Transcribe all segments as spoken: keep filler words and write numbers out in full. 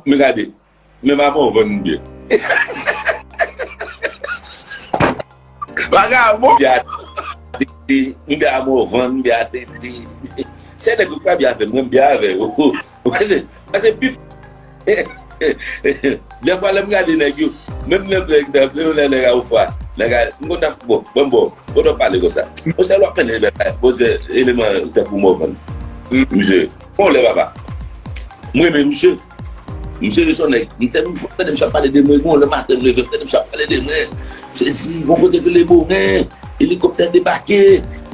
Men gade, men pa bon vann byen. Vagabon. Byen a tete, men byen a bon vann, byen a tete. Se nèg yo pa byen avè mwen, byen avè yo. Pase, pase bif. Dèfwa lè m gade nèg yo, menm lè nèg, lè nèg a ofwa, nèg a, m konn ap, bon, bon, bon, bon, w ap pale konsa. Monchè, lè w ap pale, monchè, eleman tankou Morvan. Misye, bon, lè papa. Mwen menm, misye. Misye de son nèg. M tèlman tande misye ap pale de mwen, bon, lè maten m leve, m tande misye ap pale de mwen. Misye di, bon, kote ke Leboren, elikoptè debake,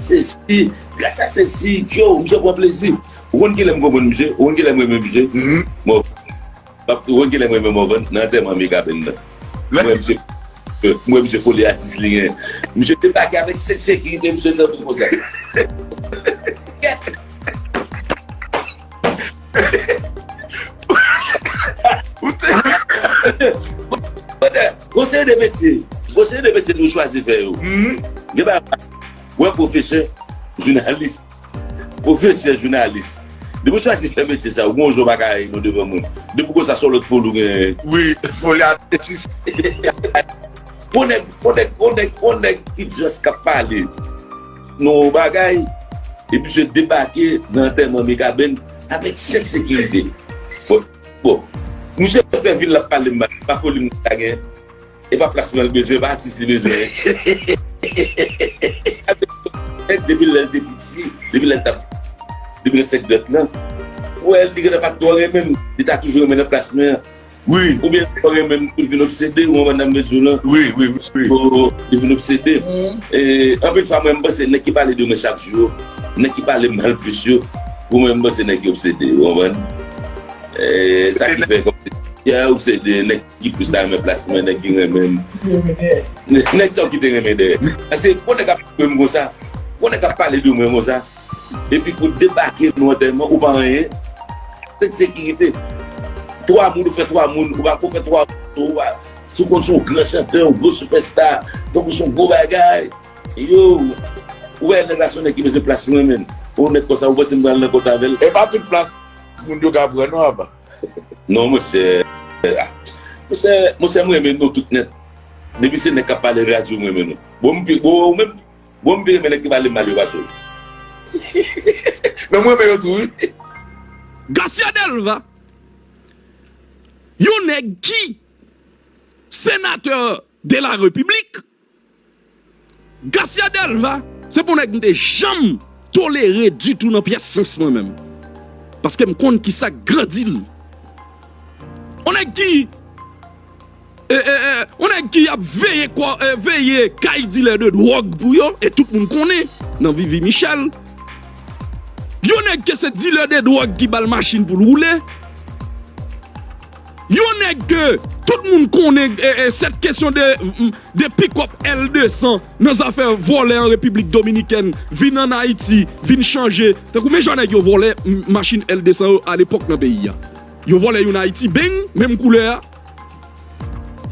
sesi, gras a sesi, yo, misye pran plezi. Ou konn kilè m konprann misye? Ou konn kilè m renmen misye? Bon, ou konn kilè m renmen Morvan? Nan antèman Mikaben nan. Mwen, misye, mwen, misye foli atis li gen. Misye debake avèk senk sekirite, misye kanpe konsa. Ou te Gon seri de metye, gon seri de metye nou chwazi fè yo. Gen bagay, wè pwofesè, jounalis, pwofesè, jounalis. Depi w chwazi fè metye sa, ou gon jou w pa ka rayi nou devan moun. Depi konsa, se yon lòt foli w genyen. Wi, foli atis. Gon nèg, gon nèg, gon nèg, gon nèg ki just k ap pale nan yon bagay, epi misye debake nan antèman Mikaben avèk senk sekirite. Bon, bon. Misye fè vil la pale m mal, pa foli m ta gen. E pa plasman l bezwen, e pa atis li bezwen. Depi lè l te piti, depi lè l t ap, depi lè sèk dwèt lan, ou wè li genlè pa t twò renmen m, li ta toujou renmen nan plasman an. Wi. Oubyen li twò renmen m pou l vin obsede, ou konprann sa m vle di w lan? Wi, wi, wi. Pou li vin obsede. E, anpil fwa, mwen, m panse nèg ki pale de mwen chak jou, nèg ki pale m mal plis yo, pou mwen, m panse nèg yo obsede, ou konprann? E, sa ki fè kòmsi, ya obsede, nèg ki plis ta renmen plas mwen, nèg ki renmen m. Nèg sa yo ki te renmen dèyè. Paske, gon nèg ap pale de mwen konsa, gon nèg ap pale de mwen konsa, epi pou debake nan antèman, ou pa anyen. Senk sekirite. Twa moun, ou fè twa moun, ou pa ko fè twa moun, ou pa, si w konn se yon gran chantè, yon gwo sipèsta, tankou se yon gwo bagay. Yo, ou wè nèg la se yon nèg ki bezwen plas mwen menm. Pou yon nèg konsa, ou panse m pral nan kont avè l? E pa tout plas moun yo ka pran non, apa. Non, monchè. Ah. Monchè, monchè, mwen renmen nou tout nèt. Depi se nèg k ap pale radyo, mwen renmen nou. Bon, m pi, bon, ou menm, bon, m pi renmen nèg ki pale mal yo pase w. Non, mwen renmen yo tou, wi. Garcia Delva, yon nèg ki senatè de la Repiblik, Garcia Delva, se pa yon nèg m te janm tolere ditou nan pyès sans mwen menm. Paske m konn kisa k grandi l. Yon nèg ki, e, e, e, yon nèg ki ap veye kò, e, veye kay dilè de dwòg pou yo, e tout moun konnen, nan Vivi Michel. Yon nèg ke se dilè de dwòg ki ba l machin pou l woule. Yon nèg ke tout moun konnen, e, e, sèt kesyon de, de pikòp L de san nan zafè vòlè an Repiblik Dominikèn, vin ann Ayiti, vin chanje. Tankou men jan nèg yo vòlè m-, machin L de san yo alepòk nan peyi a. Yo vòlè youn Ayiti, beng, menm koulè a.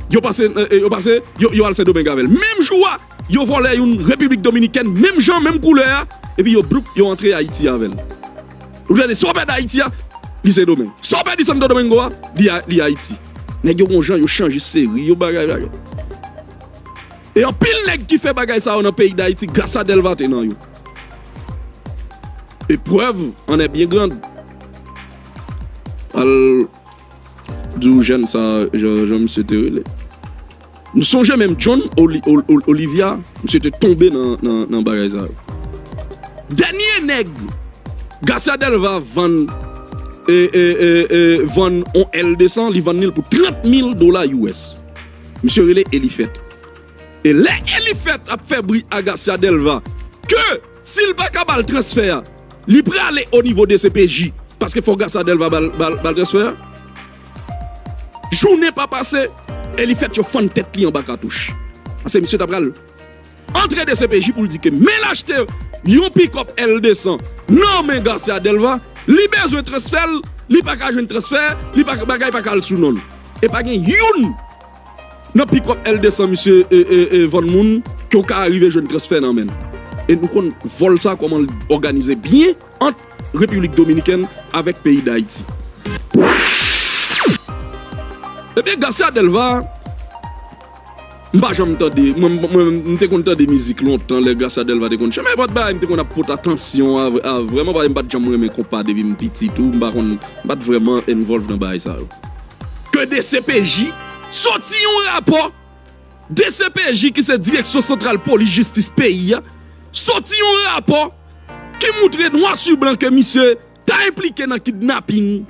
Yo pase, e, e, yo pase, yo, yo al Sendomeng avè l. Menm jou a, yo vòlè youn Repiblik Dominikèn, menm jan, menm koulè a, epi yo bloup, yo antre Ayiti avè l. Ou tande, sa w pèdi Ayiti a, li Sendomeng. Sa w pèdi Santo Domingo a, li, a- li Ayiti. Nèg yo gon jan, yo chanje seri, yo bagay, bagay. E anpil nèg ki fè bagay sa yo nan peyi Dayiti, Garcia Delva te nan yo. E prèv en est bien grande. Al di w jèn sa, jan, jan misye te rele. M sonje menm John Oli- Ol- Ol- Olivia, misye te tonbe nan, nan, nan bagay sa yo. Dènye nèg Garcia Delva vann, e, e, e, e, vann on L de san, li vann li l pou trant mil dola U S. Misye rele Elifèt. E lè Elifèt ap fè bri a Garcia Delva, ke si l pa ka ba l transfè a, li prale o nivo de C P J, paske fò Garcia Delva ba l, ba l, ba l transfè a. Jounen pa pase, Elifèt yo fann tèt li anba katouch. Paske misye ta pral antre de C P J pou l di ke men l achte yon pikòp L de san nan men Garcia Delva, li bezwen transfè l, li pa ka jwenn transfè, li pa, bagay pa ka al sou non l. E pa gen youn nan pikòp L de san misye, e, e, e, vann moun ke w ka rive jwenn transfè nan men l. E nou konn vòl sa kòman l òganize byen ant Repiblik Dominikèn avèk peyi Dayiti. Ebyen, Garcia Delva, m pa janm tande, mwen, mwen, m te konn tande mizik lontan, lè Garcia Delva te konn chante, men pa t bagay m te konn ap pote atansyon a, a vrèman, paske m pa t janm renmen konpa depi m piti tou, m pa konn, m pa t vrèman involve nan bagay sa yo. Ke D C P J soti yon rapò, D C P J ki se Direksyon Santral Polis Jistis peyi a, soti yon rapò ki moutre nwa si blan ke misye ta enplike nan kidnaping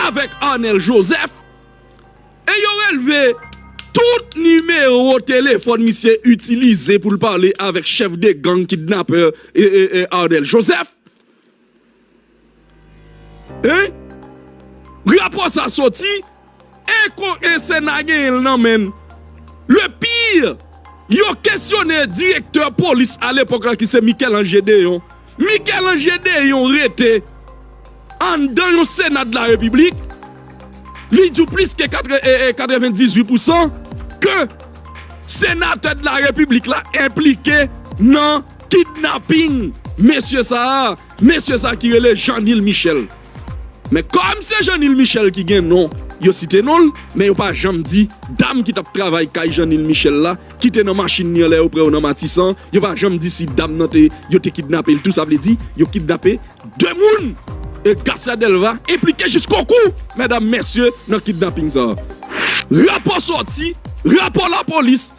avèk Arnel Joseph, e yo relve tout nimewo telefòn misye itilize pou l pale avèk chèf de gang kidnapè, e, e, e, Arnel Joseph. Hein? Rapò sa soti, e kon, e Sena genyen l nan men l. Le pire, yo kesyone direktè polis a lepòk la ki se Michel-Ange Deyon. Michel-Ange Deyon rete anndan yon Sena de la Repiblik, li di w plis ke katre-, e, e, katrevendizuit pousan ke senatè de la Repiblik la enplike nan kidnaping mesye sa a, mesye sa a ki rele Jeanil Michel. Men kòm se Jeanil Michel ki gen non, yo site non l, men yo pa janm di dam ki t ap travay kay Jeanil Michel la, ki te nan machin li anlè yo pran yo nan Matisan, yo pa janm di si dam nan te, yo te kidnape l tou, sa vle di, yo kidnape de moun. E Garcia Delva enplike jiskokou, medam, mesye, nan kidnaping sa a. Rapò soti, rapò lapolis,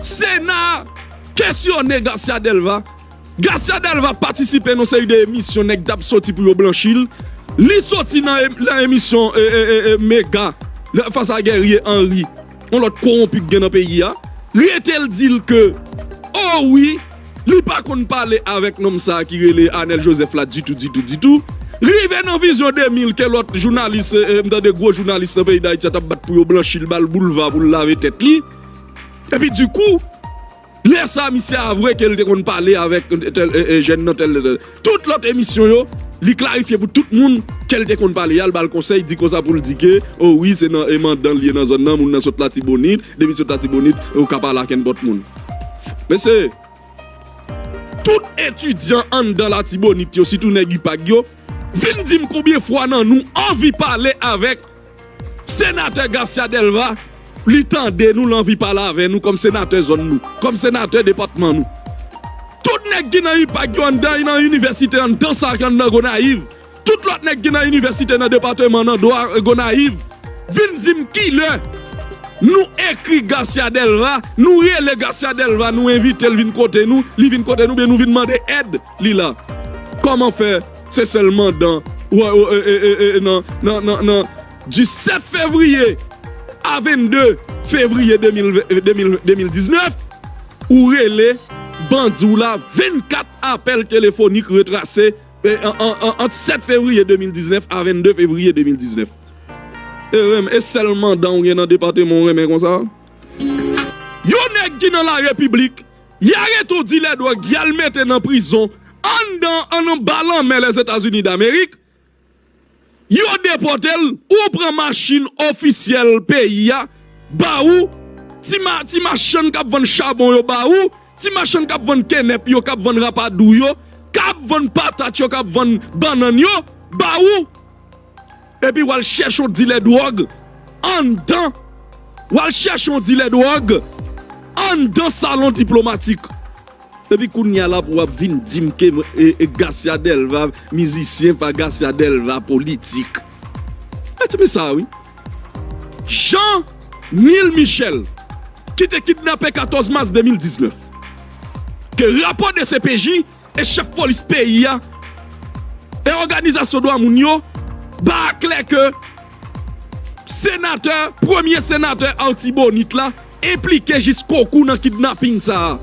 Sena kesyone Garcia Delva. Garcia Delva patisipe nan seri de emisyon nèg t ap soti pou yo blanchi l. Li soti nan, nan emisyon, e, e, e, e, Mega, fas a Guerrier Henry, yon lòt kowonpi k gen nan peyi a. Rete l di l ke, o wi, li pa konn pale avèk nonm sa a ki rele Arnel Joseph la ditou, ditou, ditou. Rive nan vizyon de mil ke lòt jounalis, e, e, m tande gwo jounalis nan peyi Dayiti a t ap bat pou yo blanchi l, ba l boulva pou l lave tèt li. Epi dikou, lè sa a, misye avwe ke l te konn pale avèk tèl, e, e, jèn nan tèl, tèl. Tout lòt emisyon yo, li klarifye pou tout moun ke l te konn pale a, l ba l konsèy, di konsa pou l di ke, o wi, se nan, e, mandan l ye nan zòn nan, moun nan sot Latibonit, depi l sot Latibonit, ou ka pale ak nenpòt moun. Mesye, tout etidyan anndan Latibonit yo, sitou nèg IPAG yo, vin di m konbyen fwa nan nou anvi pale avèk Senatè Garcia Delva, li tande nou, l anvi pale avè nou kòm senatè zòn nou, kòm senatè depatman nou. Tout nèg ki nan IPAG yo anndan, nan inivèsite anndan sa k anndan Gonayiv, tout lòt nèg ki nan inivèsite nan depatman nan dwa, e, Gonayiv, vin di m kilè nou ekri Garcia Delva, nou rele Garcia Delva, nou envite l vin kote nou, li vin kote nou, byen nou vin mande èd, li la. Kòman fè se sèl mandan, w, w, e, e, e, e, nan, nan, nan, nan, du sept février a vennde fevriye de mil ven, de mil, de mil diznèf, ou rele bandi w la vennkat apèl telefonik retrase, e, an, an, an, ant sèt fevriye de mil diznèf a vennde fevriye de mil diznèf. E renmen, e sèl mandan w gen nan depatman w renmen konsa? Yon nèg ki nan la repiblik, y arete w dilè dwòg, y al mete nan prizon, anndan, an, anba lanmè Lèzetazini Damerik, yo depòte l, ou pran machin ofisyèl peyi a, ba ou, ti ma-, ti machann k ap vann chabon yo ba ou, ti machann k ap vann kenèp yo, k ap vann rapadou yo, k ap vann patat yo, k ap vann bannann yo, ba ou. Epi w al chèche yon dilè dwòg anndan, w al chèche yon dilè dwòg anndan salon diplomatik. Epi kounye a la pou w ap vin di m ke, e, e, Garcia Delva mizisyen pa Garcia Delva politik. Mèt men sa wi. Jean Nil Michel, ki te kidnape katòz mas de mil diznèf, ke rapò D C P J e chèf polis peyi a e òganizasyon dwa moun yo ba a klè ke senatè, premye senatè Artibonit la, enplike jiskokou nan kidnaping sa a.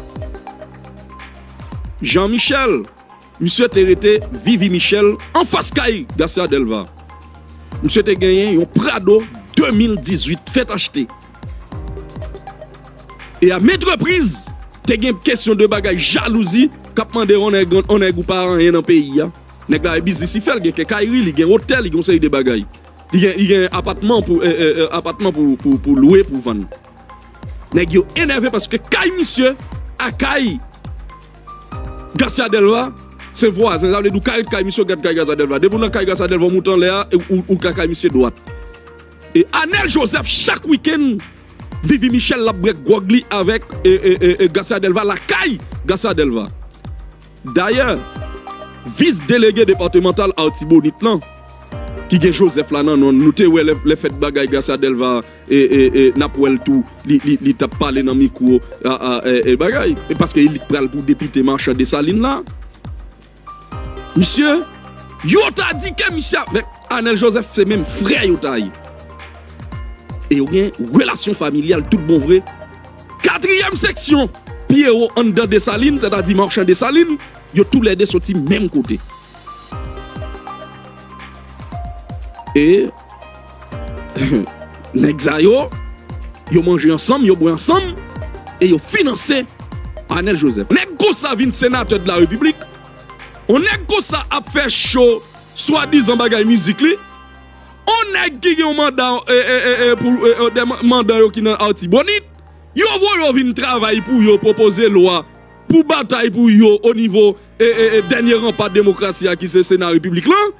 Jean Michel, misye te rete Vivi Michel anfas kay Garcia Delva. Misye te genyen yon Prado de mil dizuit, fèt achte. E a met repriz, te gen kesyon de bagay jalouzi k ap mande yon nèg, yon nèg ou pa anyen nan peyi a. Nèg la e biznis li fè, li gen kenkayri, li gen otèl, li gen yon seri de bagay. Li gen, li gen apatman pou, e, e, e, apatman pou, pou, pou lwe, pou vann. Nèg yo enève paske kay misye a kay Garcia Delva se vwazen. Sa vle di ou ka ret kay misye, ou gad kay Garcia Delva. Depi w nan kay Garcia Delva, w moute anlè a, e ou, ou ka kay misye dwat. E Anèl Jozèf, chak wikenn, Vivi Michèl l ap bwè gwòg li avèk, e, e, e, e, Garcia Delva, lakay Garcia Delva. Dayè, vis delege depatmantal Artibonit lan, ki gen Jozèf la nan non l, nou te wè lè, lè fèt bagay Garcia Delva, e, e, e, n ap wè l tou, li, li, li t ap pale nan mikwo, a, a, e, e, bagay. E paske li pral pou depite Machan Desalin la. Misye, yo ta di ke misye avèk Anèl Jozèf se menm frè yo ta ye. E yo gen relasyon familyal tout bon vre. Katriyèm seksyon, Pyero anndan Desalin, sètadi Machan Desalin, yo toulède soti menm kote. E nèg sa yo, yo manje ansanm, yo bwè ansanm, e yo finanse Anèl Jozèf. Nèg konsa vin senatè de la repiblik, yon nèg konsa ap fè cho, swadizan bagay mizik li, yon nèg ki gen yon manda, e, e, e, e, pou, e, e, de man-, manda yo ki nan Artibonit, yo voye yo vin travay pou yo, pwopoze lwa, pou batay pou yo o nivo, e, e, e, dènye ranpa demokrasi a ki se Sena Repiblik lan,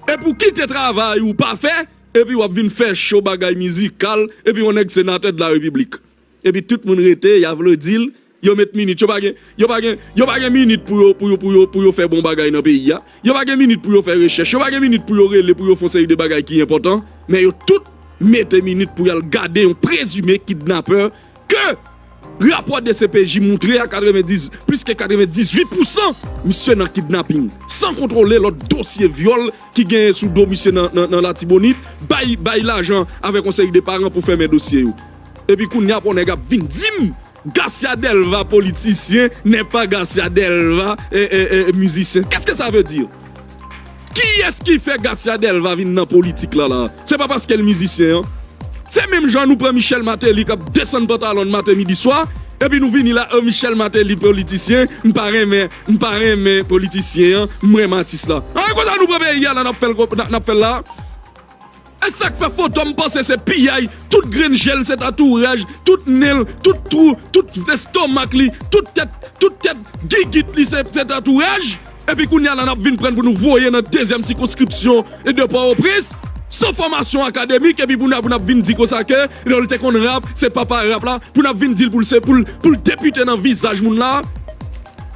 epi w kite travay ou pa fè, epi w ap vin fè cho bagay mizikal, epi yon nèg senatè de la repiblik. Epi tout moun rete, y aplodi l, yo met minit, yo pa gen, yo pa gen, yo pa gen minit pou yo, pou yo, pou yo, pou yo fè bon bagay nan peyi a. Yo pa gen minit pou yo fè rechèch, yo pa gen minit pou yo rele, pou yo fè yon seri de bagay ki enpòtan, men yo tout mete minit pou y al gade yon prezime kidnapè ke rapò de C P J moutre a katrevendiz, plis ke katrevendizuit pousan misye nan kidnaping, san kontwole lòt dosye vyòl ki genyen sou do misye nan, nan, nan Latibonit, bay, bay lajan avèk yon seri de paran pou fèmen dosye yo. Epi kounye a pou nèg ap vin di m, Garcia Delva politisyen, n'est pas Garcia Delva, e, e, e, mizisyen. Qu'est-ce que ça veut dire? Kiyès ki fè Garcia Delva vin nan politik la, la? Se pa paske l mizisyen an. Se menm jan nou pran Michel Martelly k ap desann pantalon l maten, midi, swa, epi nou vini la, o, Michel Martelly politisyen, m pa renmen, m pa renmen politisyen an, m renmen atis la. An, e konsa nou pran peyi a la, n ap fè l, n ap fè l la. E sa k fè Fantom panse se piyay, tout grenn je l se tatouraj, tout nen l, tout twou, tout estomak li, tout tèt, tout tèt gigit li se, se tatouraj. Epi kounye a la n ap vin pran pou nou voye nan dezyèm sikonskripsyon de Pòtoprens, san fòmasyon akademik, epi pou n ap, pou n ap vin di konsa ke lè l te konn rap, se papa rap la, pou n ap vin di l pou l se, pou l, pou l depite nan vizaj moun la.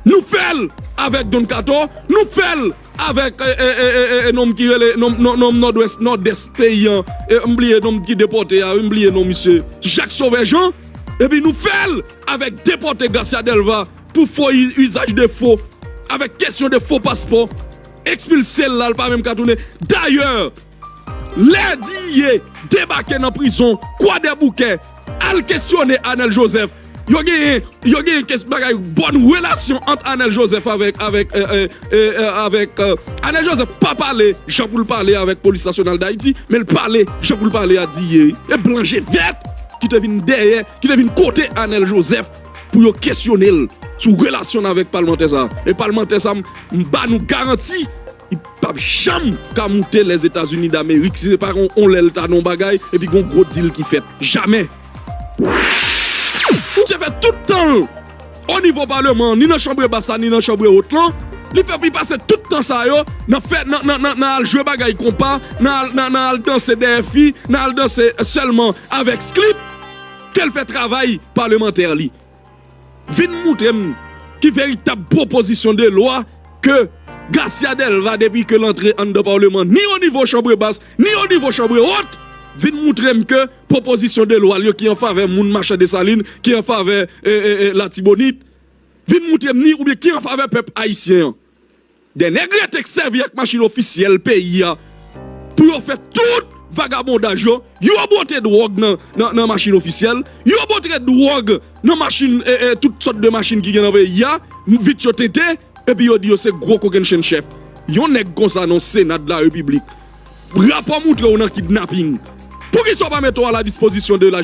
Nou fè l avèk Don Kato, nou fè l avèk, e, e, nonm ki rele, nonm, nonm, nonm Nòdwès, Nòdès peyi an, e, m bliye nonm ki depòte a, wi, m bliye non misye, Jak Sovè Jan, epi nou fè l avèk depòte Garcia Delva pou fo i-, izaj de fo, avèk kesyon de fo paspò, ekspilse l la, l pa menm ka tounen. Dayè, lè Diye debake nan prizon Kwadèboukè, al kesyone Anèl Jozèf. Yo genyen, yo genyen kes-, bagay, bòn relasyon ant Anèl Jozèf avèk, avèk, e, e, e, e, avèk, e, Anèl Jozèf pa pale jan pou l pale avèk Polis Nasyonal Dayiti, men l pale jan pou l pale a Diye. E blan je vèt ki te vin dèyè, ki te vin kote Anèl Jozèf pou yo kesyone l sou relasyon l avèk palmantè sa a. E palmantè sa a, m, m ba nou garanti, li p ap janm ka moute Lèzetazini Damerik, si se pa yon, yon lè l ta nan yon bagay, epi gon gwo dil ki fèt. Jamè. Misye fè tout tan l o nivo paleman, ni nan chanbre bas la, ni nan chanbre wot lan, li fè, li pase tout tan sa yo nan fè, nan, nan, nan, nan al jwe bagay konpa, nan al, nan, nan al danse dèyè fi, nan al danse sèlman avèk slip, ke l fè travay palemantè li. Vin moutre m ki veritab pwopozisyon de lwa ke Garcia Delva, depi ke l antre anndan paleman, ni o nivo chanbre bas, ni o nivo chanbre wot, vin moutre m ke pwopozisyon de lwa l yo ki an favè moun Machan Desalin, ki an favè, e, e, e, Latibonit, vin moutre m ni oubyen ki an favè pèp ayisyen an. De nèg rete k sèvi ak machin ofisyèl peyi a pou yo fè tout vagabondaj yo. Yo bote dwòg nan, nan, nan machin ofisyèl. Yo bote dwòg nan machin, e, e, tout sòt de machin ki gen nan peyi a. Vit yo tete, epi yo di yo se gwo kokennchenn chèf. Yon nèg konsa nan Sena de la Repiblik. Rapò moutre w nan kidnaping. Poukisa w pa mete w a la dispozisyon de la